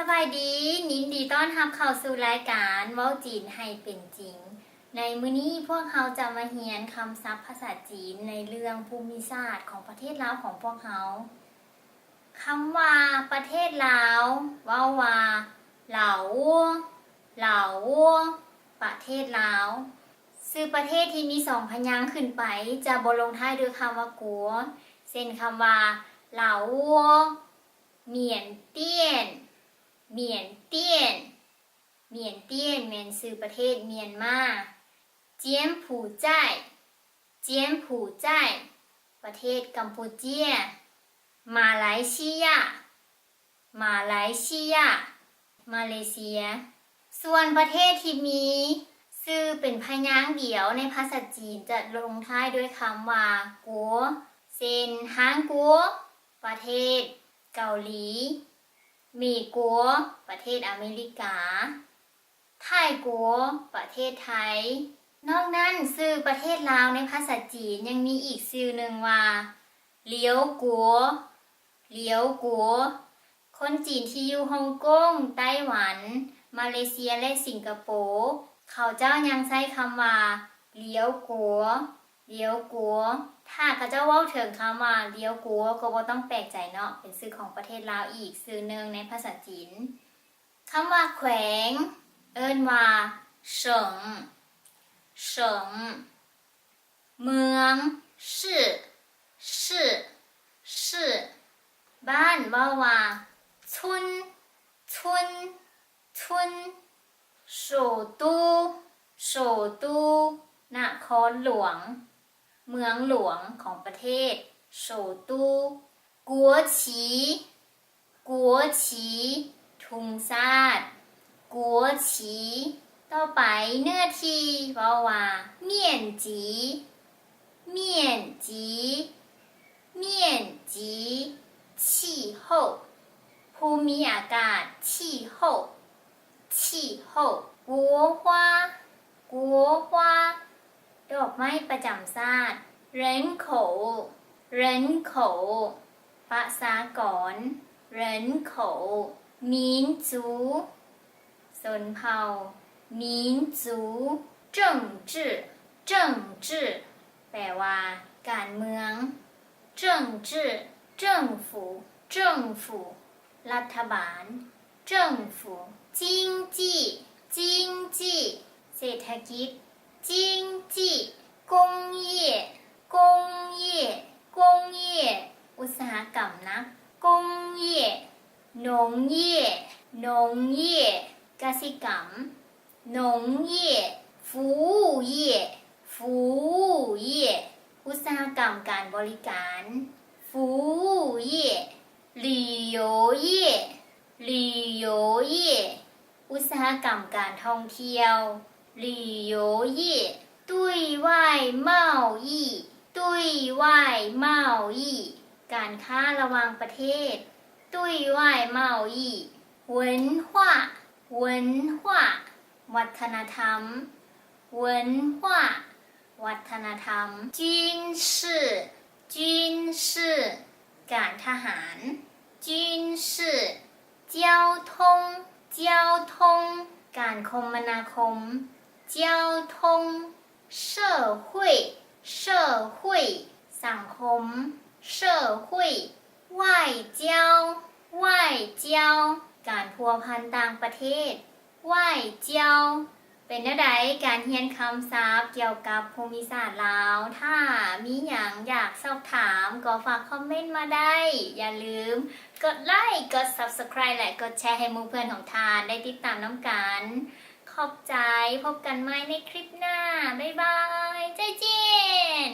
ສະບາຍດີ, ຍິນດີຕ້ອນຮັບເຂົ້າສູ່ລາຍການເວົ້າຈີນໃຫ້ເປັນຈິງ. ໃນມື້ນີ້ພວກເຮົາຈະມາຮຽນຄຳສັບພາສາຈີນໃນເລື່ອງພູມິສາດຂອງປະເທດລາວຂອງພວກເຮົາ. ຄຳວ່າປະເທດລາວ ເວົ້າວ່າ ລາວ ລາວ ປະເທດລາວ. ຊື່ປະເທດທີ່ມີສອງພະຍາງຂຶ້ນໄປຈະບໍ່ລົງທ້າຍດ້ວຍຄຳວ່າ กัວ ເຊັ່ນ ຄຳວ່າ ລາວ ມຽນຕຽນ ມຽນຕຽນ ມຽນຕຽນ ແມ່ນຊື່ປະເທດມຽນມາ, ຈຽມຜູໃຈ ຈຽມຜູໃຈ ປະເທດກຳປູເຈຍ, ມາລາຍຊີຍາ ມາລາຍຊີຍາ ມາເລເຊຍ. ສ່ວນປະເທດທີ່ມີຊື່ເປັນພະຍາງດຽວໃນພາສາຈີນຈະລົງທ້າຍດ້ວຍຄຳວ່າ กัວ ເຊັ່ນ ຮາງກົວ ປະເທດເກົາຫຼີ, ເມກົວ ປະເທດອາເມລິກາ, ໄທກົວ ປະເທດໄທ. ນອກນັ້ນ ຊື່ປະເທດລາວໃນພາສາຈີນຍັງມີອີກຊື່ໜຶ່ງວ່າ ຫຼຽວກົວ ຫຼຽວກົວ. ຄົນຈີນທີ່ຢູ່ຮົງກົງ, ໄຕ້ຫວັນ, ມາເລເຊຍ ແລະ ສິງກະໂປ ເຂົາເຈົ້າຍັງໃຊ້ຄຳວ່າ ຫຼຽວກົວ ຫຼຽວກົວ. ຖ້າເຂົາເຈົ້າເວົ້າເຖິງຄຳວ່າ ຫຼຽວກົວ ກໍບໍ່ຕ້ອງແປກໃຈເນາະ, ເປັນຊື່ຂອງປະເທດລາວອີກຊື່ໜຶ່ງໃນພາສາຈີນ. ຄຳວ່າແຂວງ ເອີ້ນວ່າ ເສີງ ເສີງ. ເມືອງ ຊື່ ຊື່ ຊື່. ບ້ານ ເວົ້າວ່າ ຊຸນ ຊຸນ ຊຸນ. ໂສຕູ ໂສຕູ ນະຄອນຫຼວງ ເມືອງຫຼວງຂອງປະເທດ ໂສຕູ. ກົວສີ ກົວສີ ທຸງຊາດ ກົວສີ. ຕໍ່ໄປ ເນື້ອທີ່ ເວົ້າວ່າ ມຽນຈີ ມຽນຈີ ມຽນຈີ. ຊີໂຮ ພູມີອາກາດ ຊີໂຮ ຊີໂຮ. ກົວຮວາ ກົວຮວາ ດອກໄມ້ປະຈຳຊາດ ເຣິນໂຂ ເຣິນໂຂ ປະຊາກອນ ເຣິນໂຂ. ມິນຈູ ຊົນເຜົ່າ ມິນຈູ. ເຈິງຈື ເຈິງຈື ແປວ່າ ການເມືອງ ເຈິງຈື ເຈິງຟູ ເຈິງຟູ ລັດຖະບານ ເຈິງຟູ. ຈິງຈີ ຈິງຈີ ເສດຖະກິດ ຈິງຈີ. ກົງເຢຍ ກົງເຢຍ ກົງເຢຍ ອຸດສາຫະກຳໜັກ ກົງເຢຍ. ນົງເຢຍ ນົງເຢຍ ກະສິກຳ ນົງເຢຍ. ຟູເຢຍ ຟູເຢຍ ອຸດສາຫະກຳການບໍລິການ ຟູເຢຍ. 旅游业 旅游业 ອຸດສາຫະກຳການທ່ອງທ່ຽວ 旅游业. 对外贸易 对外贸易 ການຄ້າລະຫວ່າງປະເທດ 对外贸易. 文化 文化 ວັດທະນະທຳ 文化 ວັດທະນະທຳ. 军事 军事 ການທະຫານ 军事. 交通 交通 ການຄົມມະນາຄົມ 交通. 社会 社会 ສັງຄົມ 社会. 外交 外交 ການພົວພັນຕ່າງປະເທດ 外交. ເປັນແນວໃດການຮຽນຄຳສັບກ່ຽວກັບພູມິສາດລາວ? ຖ້າມີຫຍັງຢາກສອບຖາມກໍຝາກຄອມເມັນມາໄດ້. ຢ່າລືມກົດໄລ, ກົດ Subscribe ແລະ ກົດແຊໃຫ້ໝູ່ເພື່ອນຂອງທ່ານໄດ້ຕິດຕາມນຳກັນ. ຂອບໃຈ, ພົບກັນໃໝ່ໃນຄລິບໜ້າ. ບາຍບາຍ, ໃຈເຈນ.